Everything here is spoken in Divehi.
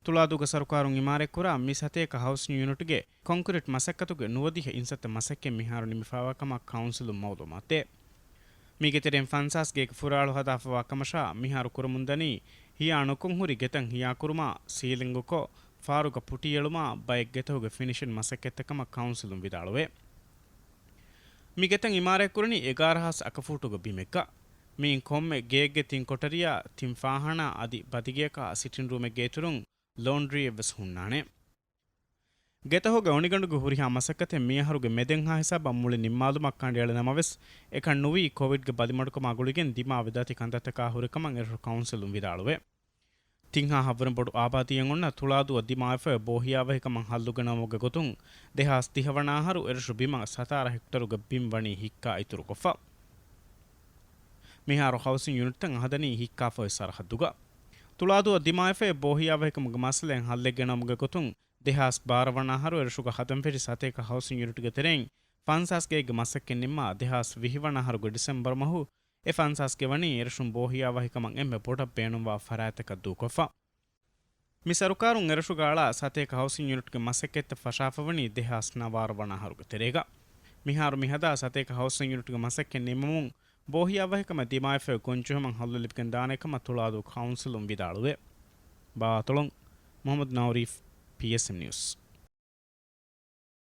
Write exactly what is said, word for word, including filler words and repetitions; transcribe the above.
ތުޅާދޫގެ ސަރުކާރުން އިމާރާތްކުރާ މި ސަތޭކަ ހައުސިން ޔުނިޓްގެ ކޮންކްރިޓް މަސައްކަތުގެ ނުވަދިހަ އިންސައްތަ މަސައްކަތް މިހާރު ނިމިފައިވާ ކަމަށް ކައުންސިލުން މައުލޫމާތު ދޭ. މީގެ ތެރެއިން ފަންސާސް ގޭގެ ފުރާޅު ހަދާފަވާ ކަމަށާ، މިހާރު ކުރަމުންދަނީ ހިޔާ ނުކޮށްހުރި ގެތައް ހިޔާކުރުމާ، ސީލިންގުކޮށް، ފާރުގަ ޕުޓިއެޅުމާ ބައެއް ގެތަކުގެ ފިނިޝިން މަސައްކަތްތައް ކަމަށް ކައުންސިލުން ވިދާޅުވޭ. މި ގެތައް އިމާރާތްކުރަނީ އެގާރަ ހާސް އަކަފޫޓުގެ ބިމެއްގަ. މިއިން ކޮންމެ ގެއެއްގެ ތިން ކޮޓަރިއާ، ތިން ފާހާނާ އަދި ބަދިގެއަކާ ސިޓިންރޫމެއްގެ އިތުރުން ލޯންޑްރީއެއްވެސް ހުންނާނެ. ގެތަކުގެ އޮނިގަނޑުގެ ހުރިހާ މަސައްކަތެއް މިއަހަރުގެ މެދެންހާ ހިސާބަށް މުޅި ނިންމާލުމަށް ކަނޑައެޅި ނަމަވެސް، އެކަން ނުވީ ކޮވިޑްގެ ބަލިމަޑުކަމާ ގުޅިގެން ދިމާވެދާތި ކަންތައްތަކާ ހުރިކަމަށް އެރަށު ކައުންސިލުން ވިދާޅުވޭ. ތިން ހާހަށްވުރެ ބޮޑު އާބާދީއެއް އޮންނަ ތުޅާދޫއަށް ދިމާވެފައި ބޯހިޔާވަހިކަމަށް ހައްލުގަނެވުމުގެ ގޮތުން، ދެހާސް ދިހަ ވަނަ އަހަރު އެރަށު ބިމަށް ސަތާރަ ހެކްޓަރުގެ ބިން ވަނީ ހިއްކާ އިތުރުކޮށްފަ. މިހާރު ހައުސިން ޔުނިޓްތައް އަހަދަނީ ހިއްކާފައި ސަރަހައްދުގަ. ތުޅާދޫއަށް ދިމާވެފައި ބޯހިޔާވަހިކަމުގެ މައްސަލައިން ހައްލެއް ގެނައުމުގެ ގޮތުން، ދެހާސް ބާރަ ވަނަ އަހަރު އެރަށުގަ ހަދަންފެށި ސަތޭކަ ހައުސިން ޔުނިޓްގެ ތެރެއިން ފަންސާސް ގެއެއްގެ މަސައްކަތް ނިންމާ، ދެހާސް ވިހި ވަނަ އަހަރުގެ ޑިސެމްބަރު މަހު އެ ފަންސާސް ގެ ވަނީ އެރަށުން ބޯހިޔާވަހިކަމަށް އެންމެ ބޮޑަށް ބޭނުންވާ ފަރާތްތަކަށް ދޫކޮށްފަ. މި ސަރުކާރުން އެރަށުގަ އަޅާ ސަތޭކަ ހައުސިން ޔުނިޓްގެ މަސައްކަތްތައް ފަށާފަވަނީ ދެހާސް ނަވާރަ ވަނަ އަހަރުގެ ތެރޭގަ. މިހާރު މިހަދާ ސަތޭކަ ހައުސިން ޔުނިޓްގެ މަސައްކަތް ނިމުމުން، ބޯހިޔާވަހިކަމަށް ދިމާވެފައި ގޮންޖެހުމަށް ހައްލު ލިބިގެން ދާނެ ކަމަށް ތުޅާދޫ ކައުންސިލުން ވިދާޅުވޭ. ބާއަތޮޅުން މުހައްމަދު ނައުރީފް، ޕީއެސްއެމް ނިއުސް.